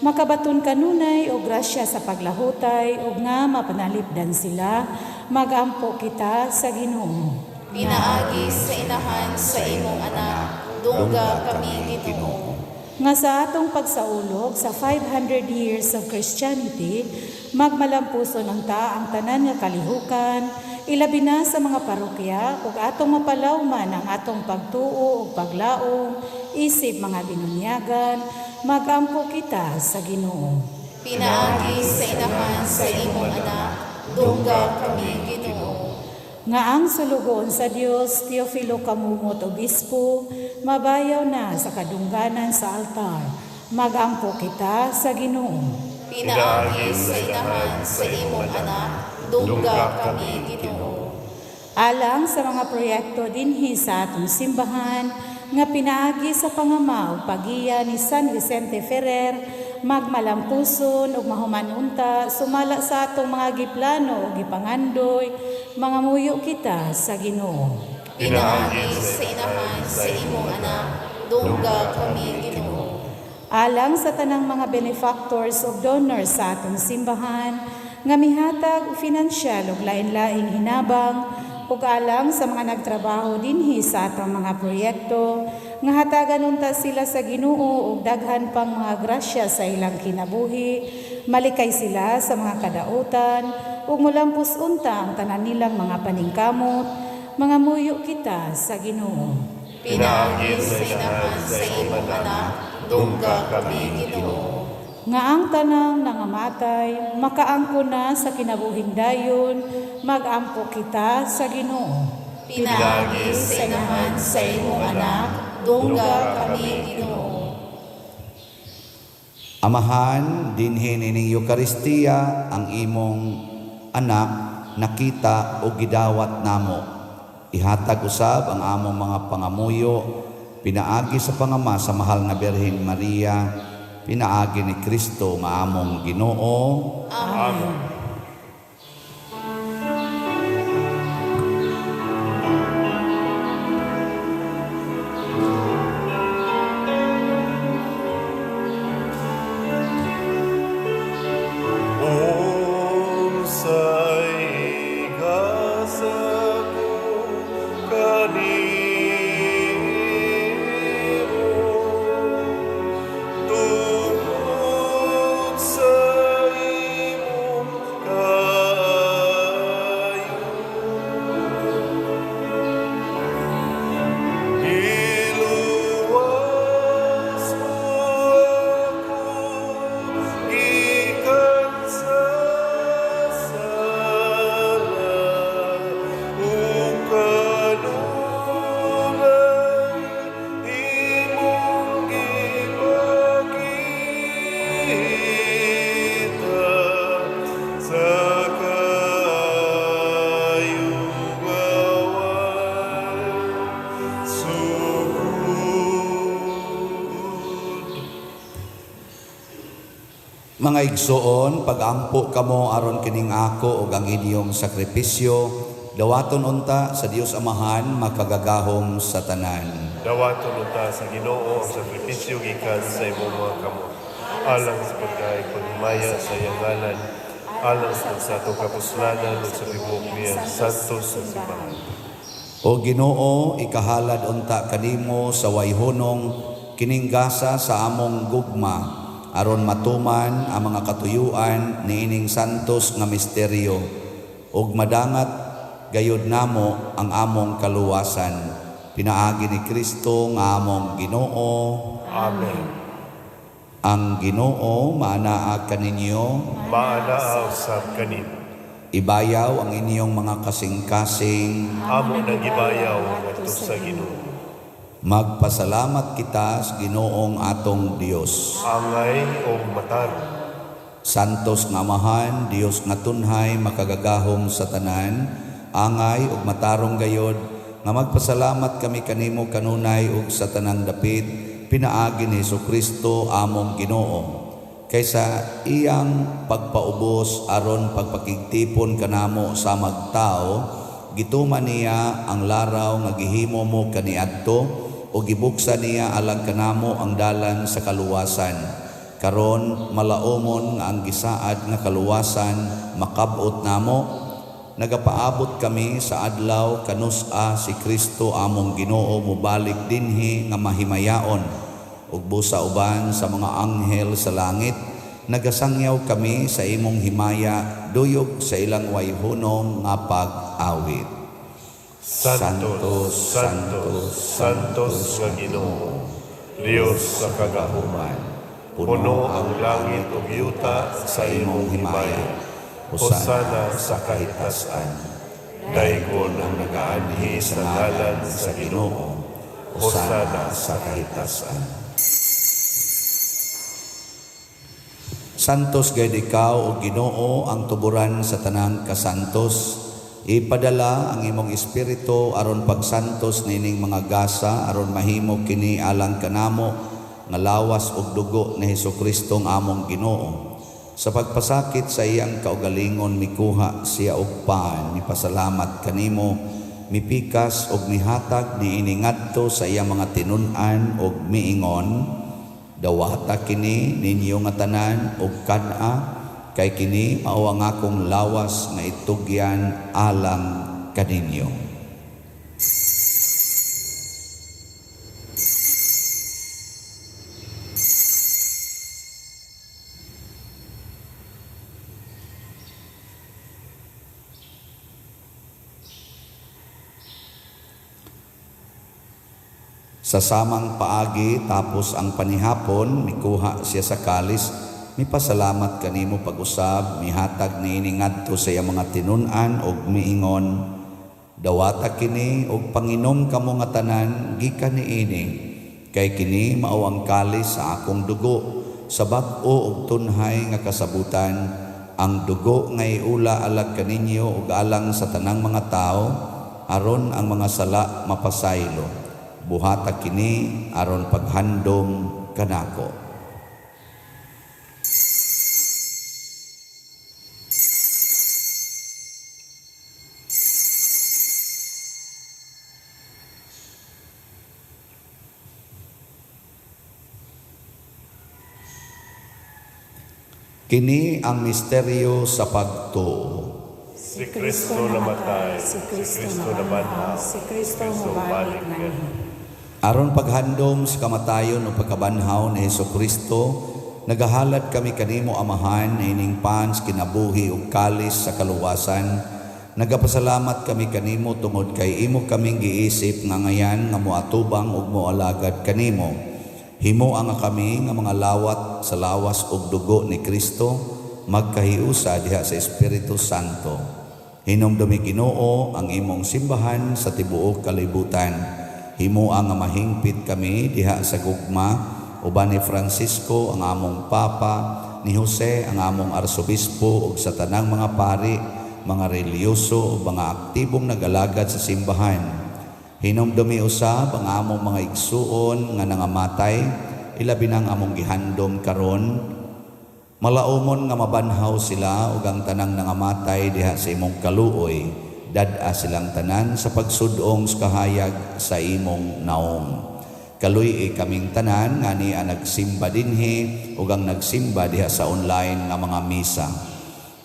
Speaker 3: makabaton kanunay og grasya sa paglahutay ug nga mapanalipdan sila, magampo kita sa Ginoo.
Speaker 4: Pinaagi sa inahan sa imong anak, dungga kami Ginoo.
Speaker 3: Nga sa atong pagsaulog sa 500 years of Christianity, magmalampuson ang ta ang tanan nga kalihukan, ilabi na sa mga parokya ug atong mapalawman ang atong pagtuo ug paglaom isip mga binunyagan, magampo kita sa Ginoo.
Speaker 4: Pinaagi sa inahan sa imong anak, dungga kami Ginoo.
Speaker 3: Nga ang sulugoon sa Dios, Teofilo Kamumot Obispo, mabayaw na sa kadungganan sa altar, magampo kita sa Ginoo.
Speaker 4: Pinaagi sa inahan sa imong anak, dungga kami Ginoo.
Speaker 3: Alang sa mga proyekto dinhi sa atong simbahan nga pinaagi sa pangama ug pagiya ni San Vicente Ferrer, magmalampuson ug mahuman unta sumala sa atong mga giplano ug gipangandoy, mga muyo kita sa Ginoo.
Speaker 4: Pinaagi sa inahan sa imong anak, dungga kami Ginoo.
Speaker 3: Alang sa tanang mga benefactors ug donors sa atong simbahan nga mihatag og finansyal ug lain-laing hinabang, ug alang sa mga nagtrabaho dinhi sa atong mga proyekto nga hatagan unta sila sa Ginoo og daghan pang mga grasya sa ilang kinabuhi, malikay sila sa mga kadautan ug molampos unta ang tanan nilang mga paningkamot, mga muyo kita sa Ginoo.
Speaker 4: Pinaagi sa inahan sa imong anak, dungga kami Ginoo.
Speaker 3: Nga ang tanang nangamatay makaangko na sa kinabuhing dayon, magampo kita sa Ginoo.
Speaker 4: Pinaagi sa inahan sa imong anak, dungga kami Ginoo.
Speaker 2: Amahan, dinhi nining Eukaristiya ang imong anak nakita o gidawat namo. Ihatag usab ang among mga pangamuyo pinaagi sa pangama sa mahal nga Birhen Maria, pinaagi ni Kristo nga among Ginoo.
Speaker 1: Amen. Unsay gasa ko kanimo tungod sa imong kaayo, Giluwas mo ako gikan sa sala, ug kanunay imong gipakita sa kaayugawan sugod.
Speaker 2: Mga igsoon, pagampo kamo aron kining ako ug ang inyong sakripisyo, dawaton unta sa Dios Amahan makagagahom sa tanan.
Speaker 1: Dawaton unta sa Ginoo ang sakripisyo gikan sa imong mga kamot, alang sa pagkaig paghimaya sa iyang ngalan, alang sa atong kapuslanan ug sa tibuok niyang santos sa simbahan.
Speaker 2: O Ginoo, ikahalad unta kanimo sa wayhunong kining gasa sa among gugma aron matuman ang mga katuyuan niining santos nga misteryo ug madangat gayud namo ang among kaluwasan pinaagi ni Kristo nga among Ginoo.
Speaker 1: Amen.
Speaker 2: Ang Ginoo maanaa kaninyo.
Speaker 1: Maanaa usab kanimo.
Speaker 2: Ibayaw ang inyong mga kasing-kasing.
Speaker 1: Amo nang gibayaw ngadto sa Ginoo.
Speaker 2: Magpasalamat kita sa Ginoong atong Dios.
Speaker 1: Angay og matarong.
Speaker 2: Santos nga Amahan, Dios nga tunhay makagagahom sa tanan, angay ug matarong gayod nga magpasalamat kami kanimo kanunay ug sa tanang dapit pinaagi ni Hesukristo among Ginoo. Kaysa iyang pagpaubos aron pagpakigtipon kanamo sa magtao, Gituman niya ang laraw nga gihimo mo kaniadto ug gibuksan niya alang kanamo ang dalan sa kaluwasan. Karon malaumon nga ang gisaad nga kaluwasan makab-ot namo. Nagapaabot kami sa adlaw kanus-a si Kristo among Ginoo mobalik dinhi nga mahimayaon. Ug busa uban sa mga anghel sa langit, nagasangyaw kami sa imong himaya duyog sa ilang wayhunong nga pag-awit.
Speaker 1: Santo, Santo, Santos nga Ginoo, Dios sa kagahuman. Puno ang langit ug yuta sa imong himaya. Hosana sa kahitasan. Daygon ang nagaanhi sa ngalan sa Ginoo. Hosana sa kahitasan.
Speaker 2: Santos gayud ikaw o Ginoo ang tuburan sa tanang kasantos. Ipadala ang imong espiritu aron pagsantos nining mga gasa aron mahimo kini alang kanamo nga lawas ug dugo ni Hesukristo ang among Ginoo. Sa pagpasakit sa iyang kaugalingon mikuha siya og pan, mipasalamat kanimo, mipikas og mihatag niini ngadto sa iyang mga tinun-an og miingon, dawata kini ninyo nga tanan og kan-a, kay kini mao ang akong lawas nga itugyan alang kaninyo. Sa samang paagi tapos ang panihapon, mikuha siya sa kalis, mipasalamat kanimo pag-usab, mihatag niini ngadto sa iyang mga tinun-an og miingon, dawata kini og panginom kamo nga tanan gikan niini, kay kini mao ang kalis sa akong dugo, sa bag-o og tunhay nga kasabutan, ang dugo nga iula alag kaninyo ug alang sa tanang mga tawo, aron ang mga sala mapasaylo. Buhata kini aron paghandom kanako. Kini ang misteryo sa pagtuo.
Speaker 1: Si Kristo namatay,
Speaker 3: si Kristo nabanhaw, si Kristo mobalik nganhi.
Speaker 2: Aron paghandom sa kamatayon o pagkabanhaw ni Hesukristo, nagahalad kami kanimo Amahan ining pans kinabuhi ug kalis sa kaluwasan. Nagapasalamat kami kanimo tungod kay imo kaming giisip nga ngayan nga moatubang ug moalagad kanimo. Himoa nga kami nga mga lawat sa lawas ug dugo ni Kristo, magkahiusa diha sa Espiritu Santo. Hinumdumi Ginoo ang imong simbahan sa tibuok kalibutan. Himoa nga mahingpit kami diha sa gugma uban ni Francisco ang among Papa, ni Jose ang among Arsobispo ug sa tanang mga pari, mga relihiyoso ug mga aktibong nagalagad sa simbahan. Hinumdumi usab ang among mga igsuon nga nangamatay, ilabi na ang among gihandom karon. Malaumon nga mabanhaw sila ug ang tanang nangamatay diha sa imong kaluoy. Dad-a silang tanan sa pagsudong sa kahayag sa imong naong. Kaluy-i kaming tanan nga niya nagsimba dinhi ug ang nagsimba diha sa online nga mga misa.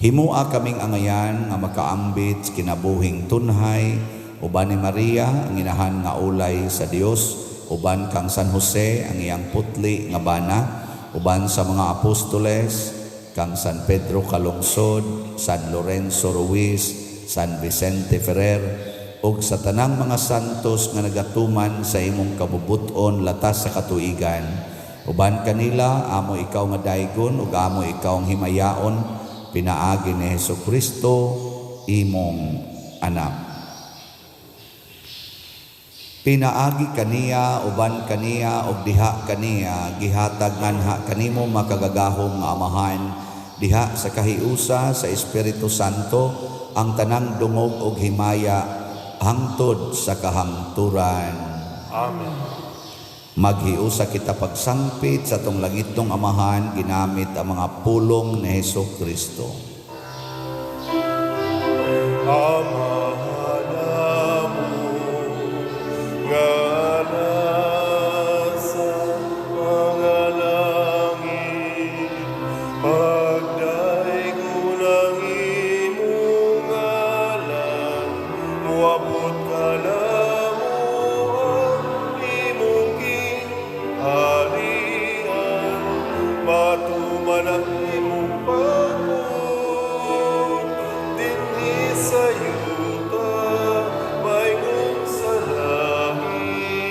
Speaker 2: Himoa kaming angayan nga makaambit sa kinabuhing tunhay uban ni Maria ang inahan nga ulay sa Dios, uban kang San Jose ang iyang putli nga bana, uban sa mga apostoles kang San Pedro Calungsod, San Lorenzo Ruiz, San Vicente Ferrer, ug sa tanang mga santos nga nagatuman sa imong kabubuton latas sa katuigan. Uban kanila amo ikaw nga daygon ug amo ikaw ang himayaon pinaagi ni Hesukristo imong anak. Pinaagi kaniya, uban kaniya, ug diha kaniya, gihatag nganha kanimo makagagahom nga Amahan, diha sa kahiusa sa Espiritu Santo, ang tanang dungog og himaya hangtod sa kahangturan.
Speaker 1: Amen.
Speaker 2: Maghiusa kita pagsangpit sa atong langitnong Amahan ginamit ang mga pulong ni Hesukristo.
Speaker 1: Amahan Moabot kanamo ang imong gingharian, matuman ang imong pagbuot dinhi sa yuta maingon sa langit.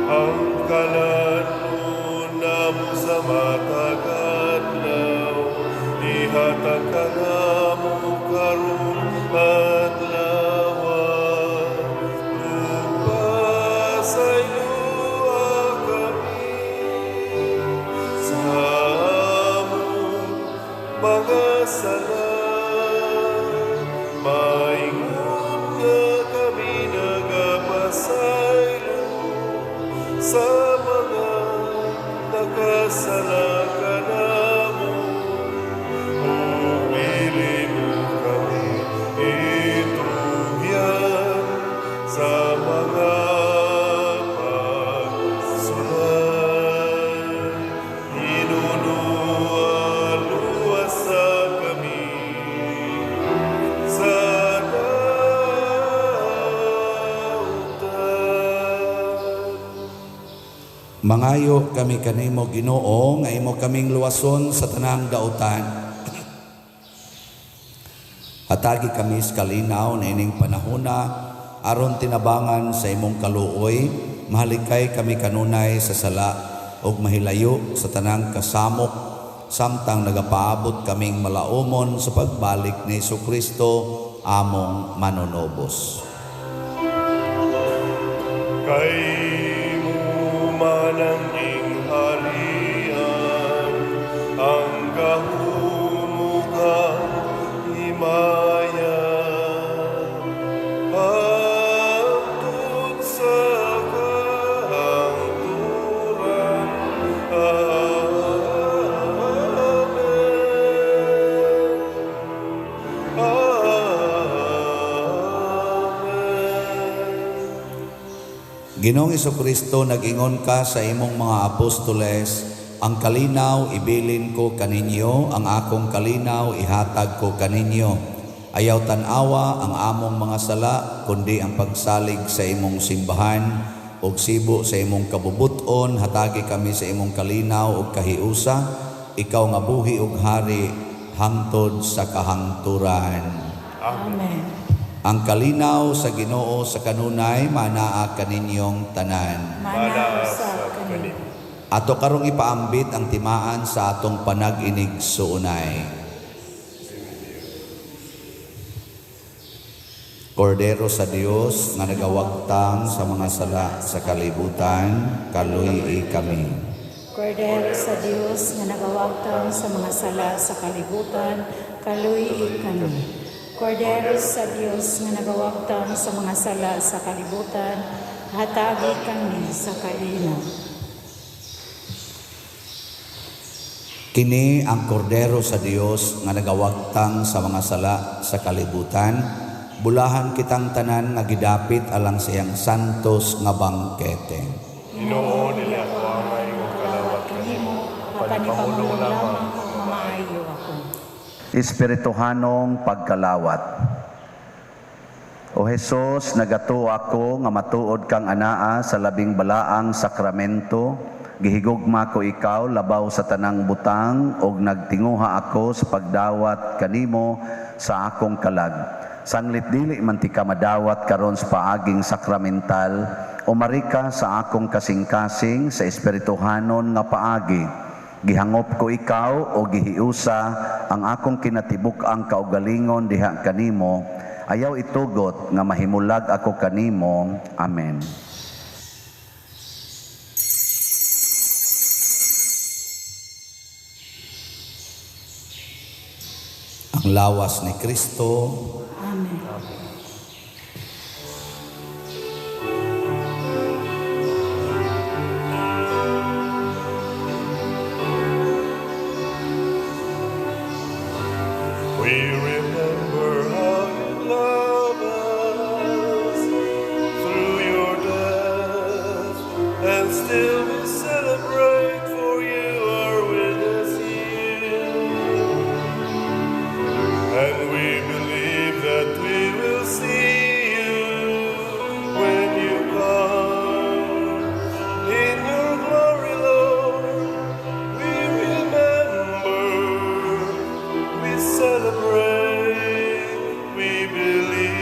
Speaker 1: Ang kalanon namo sa matag adlaw, ihatag kanamo karong adlaw. Ug pasayloa kami sa among mga sala, maingon nga kami nagapasaylo sa mga nakasala kanamo. Ug dili mo kami itugyan sa mga pagsulay. Hinunua, luwasa kami sa dautan.
Speaker 2: Mangayo kami kanimo, Ginoo, nga imo kaming luwason sa tanang dautan. Hatagi kami sa kalinaw na ining panahona aron tinabangan sa imong kaluoy, mahalikay kami kanunay sa sala ug mahilayo sa tanang kasamok samtang nagapaabot kaming malaumon sa pagbalik ni Kristo among manunobos.
Speaker 1: Kay imo man ang gingharian, ang gahom ug ang himaya, hangtod sa kahangturan. Amen. Amen.
Speaker 2: Ginoong Kristo, nag-ingon ka sa imong mga apostoles, "Ang kalinaw ibilin ko kaninyo, ang akong kalinaw ihatag ko kaninyo. Ayaw tan-awa ang among mga sala, kundi ang pagsalig sa imong simbahan, ug sibo sa imong kabubuton, hatagi kami sa imong kalinaw ug kahiusa, ikaw nga buhi ug hari hangtod sa kahangturan."
Speaker 3: Amen.
Speaker 2: Ang kalinaw sa Ginoo sa kanunay manaa kaninyong tanan.
Speaker 3: Manaa sa kanimo.
Speaker 2: Ato karong ipaambit ang timaan sa atong panag-inigsuonay. Kordero sa Dios nga nagawagtang sa mga sala sa kalibutan, kaluy kami.
Speaker 3: Kordero sa Dios nga nagawagtang sa mga sala sa kalibutan, kaluy kami. Kordero sa Dios nga nagawagtang sa mga sala sa kalibutan, hatagi kami sa kalinaw.
Speaker 2: Kini ang kordero sa Dios nga nagawagtang sa mga sala sa kalibutan. Bulahan kitang tanan nga gidapit alang sa iyang santos nga bangkete.
Speaker 1: Ginoo, dili ako angay og kalawat kanimo,
Speaker 3: apan
Speaker 1: apan ipamulong lamang
Speaker 3: ug mamaayo ako.
Speaker 5: Espirituhanong pagkalawat. O Hesus, nagatuo ako nga matuod kang anaa sa labing balaang sakramento. Gihigugma ko ikaw labaw sa tanang butang ug nagtinguha ako sa pagdawat kanimo sa akong kalag. Sanglit dili man tika madawat karon sa paaging sakramental, umari ka sa akong kasing-kasing sa espirituhanon nga paagi. Gihangop ko ikaw o gihiusa ang akong kinatibuk-ang kaugalingon diha kanimo. Ayaw itugot nga mahimulag ako kanimo. Amen.
Speaker 2: Ang lawas ni Kristo.
Speaker 3: Amen.
Speaker 1: We remember how you love us through your death, and still we celebrate, for you are with us here. And we Celebrate, we believe.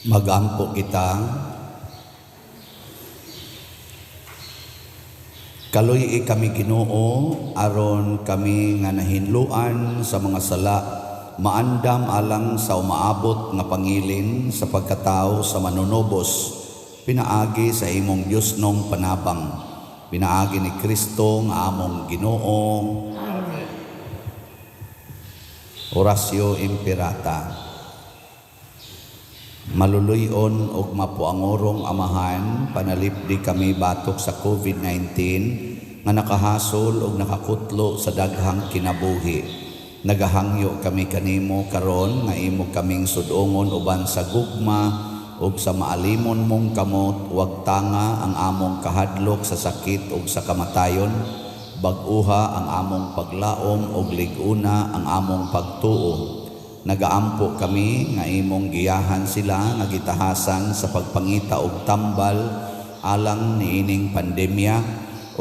Speaker 2: Magampo kita. Kaluy-i kami Ginoo aron kami nga nahinluan sa mga sala maandam alang sa umaabot nga pangilin sa pagkatao sa manunubos pinaagi sa imong Diosnong panabang, pinaagi ni Kristo nga among Ginoo.
Speaker 3: Amen.
Speaker 2: Oratio Imperata. Maluluyon og mapuangorong Amahan, panalipdi kami batok sa COVID-19 nga nakahasol og nakakutlo sa daghang kinabuhi. Nagahangyo kami kanimo karon nga imo kaming sudongon uban sa gugma ug sa maalimon mong kamot, wag tanga ang among kahadlok sa sakit ug sa kamatayon, bag-uha ang among paglaom ug lig-una ang among pagtuo. Nagaampo kami nga imong giyahan sila nga gitahasan sa pagpangita og tambal alang niining pandemya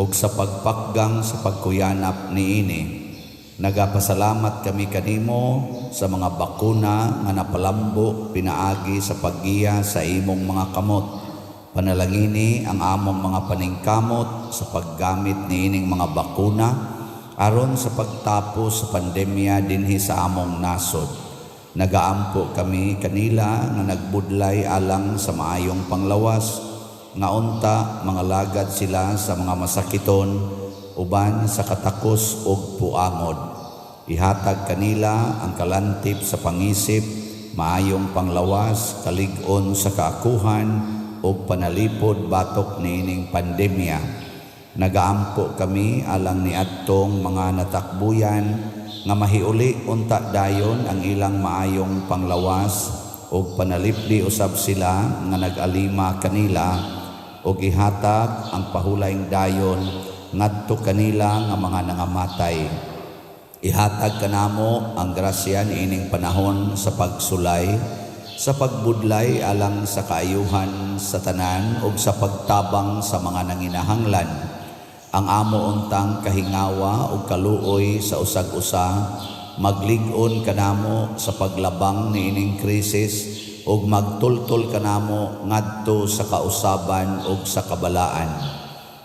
Speaker 2: ug sa pagpakgang sa pagkuyanap niini. Nagapasalamat kami kanimo sa mga bakuna nga napalambo pinaagi sa paggiya sa imong mga kamot. Panalangini ang among mga paningkamot sa paggamit niining mga bakuna aron sa pagtapos sa pandemya dinhi sa among nasod. Nagaampo kami kanila nga nagbudlay alang sa maayong panglawas, nga unta mga lagad sila sa mga masakiton uban sa katakos ug puangod. Ihatag kanila ang kalantip sa pangisip, maayong panglawas, kalig-on sa kaakuhan ug panalipod batok niining pandemya. Nagaampo kami alang niadtong mga natakbuyan nga mahiuli unta dayon ang ilang maayong panglawas ug panalipdi usab sila nga nag-alima kanila ug ihatag ang pahulayng dayon ngadto kanila nga mga nangamatay. Ihatag kanamo ang grasya niining panahon sa pagsulay, sa pagbudlay alang sa kaayuhan sa tanan ug sa pagtabang sa mga nanginahanglan. Ang amo untang kahingawa ug kaluoy sa usag-usa, maglig-on kanamo sa paglabang niining krisis ug magtultol kanamo ngadto sa kausaban ug sa kabalaan.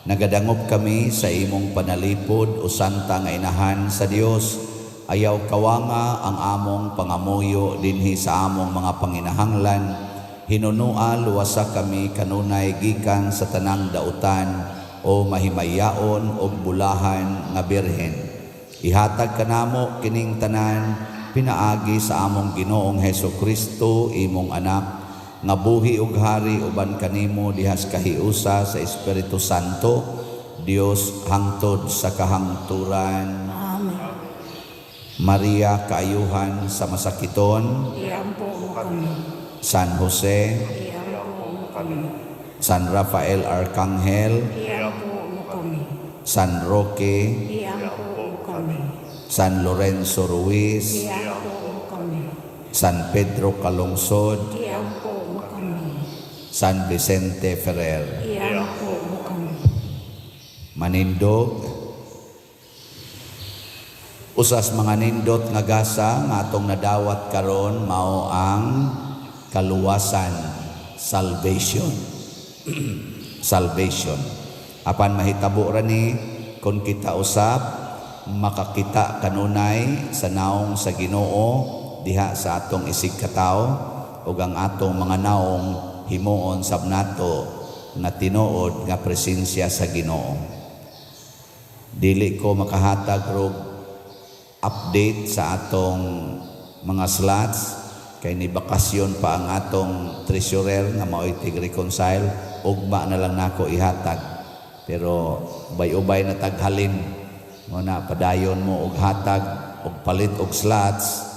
Speaker 2: Nagadangop kami sa imong panalipod o santa nga inahan sa Dios. Ayaw kawanga ang among pangamuyo dinhi sa among mga panginahanglan. Hinunua luwasa kami kanunay gikan sa tanang dautan o mahimayaon o bulahan nga birhen. Ihatag kanamo kining tanan pinaagi sa among Ginoong Heso Kristo, imong anak, nga buhi ug hari uban kanimo dihas kahiusa sa Espiritu Santo, Dios hangtod sa kahangturan.
Speaker 3: Amen.
Speaker 2: Maria, kaayuhan sa masakiton.
Speaker 3: Iampo mo kami.
Speaker 2: San Jose.
Speaker 3: Iampo mo kami.
Speaker 2: San Rafael Arcangel.
Speaker 3: Iampo mo kami.
Speaker 2: San Roque.
Speaker 3: Iampo mo kami.
Speaker 2: San Lorenzo Ruiz.
Speaker 3: Iampo mo kami.
Speaker 2: San Pedro Calungsod.
Speaker 3: Iampo mo kami.
Speaker 2: San Vicente Ferrer.
Speaker 3: Iampo mo kami.
Speaker 2: Manindog. Usas mga nindot nga gasa nga atong nadawat karon mao ang kaluwasan, salvation. Salvation. Apan mahitabo ra ni kon kita usab makakita kanunay sa naong sa Ginoo diha sa atong isig katawo ug ang atong mga naong himuon sab nato nga tinuod nga presensya sa Ginoo. Dili ko makahatag og update sa atong mga slots kay ni bakasyon pa ang atong treasurer nga maoy tig-reconcile, ugma na lang nako ihatag. Pero ubay-ubay na taghalin mo na, padayon mo og hatag og palit og slots.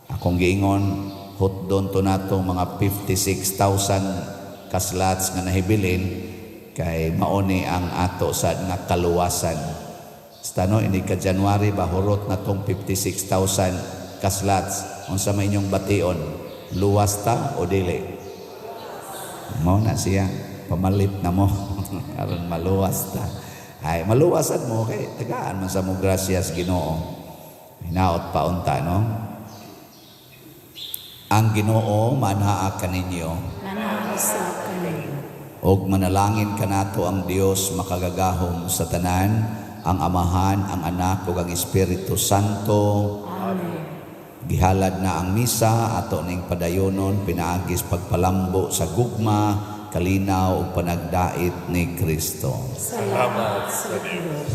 Speaker 2: Akong giingon, hotdon to nato mga 56,000 ka slots nga nahibilin kay mao ni ang ato sa nga kaluwasan. Basta no, ini ka January ba, hurot na tong 56,000 ka slots. Unsa may inyong bation? Luwas ta o dili? Mo na siya, pamalit na mo aron maluwas ta. Ay, maluwasan mo kay tagaan man sa mo grasyas Ginoo. Hinaot pa unta, no? Ang Ginoo manaa kaninyo.
Speaker 3: Manaa sa kaninyo.
Speaker 2: Og manalangin kanato ang Dios makagagahom sa tanan, ang Amahan, ang Anak ug ang Espiritu Santo.
Speaker 3: Amen.
Speaker 2: Gihalad na ang misa, ato ning padayonon pinaagis pagpalambo sa gugma, kalinaw ug panagdait ni Kristo.
Speaker 3: Salamat sa Dios.